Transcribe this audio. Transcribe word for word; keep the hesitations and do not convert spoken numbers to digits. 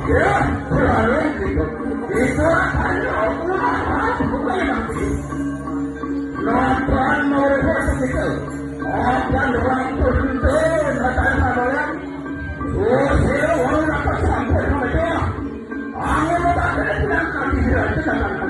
Ya, berani gitu. Itu akan aku lawan, bukan nanti. Nonton mau kita. Akan waktu itu, kata orang. Usir orang apa sampai sama dia. Angin tak ada bilang kaki dia, kita akan.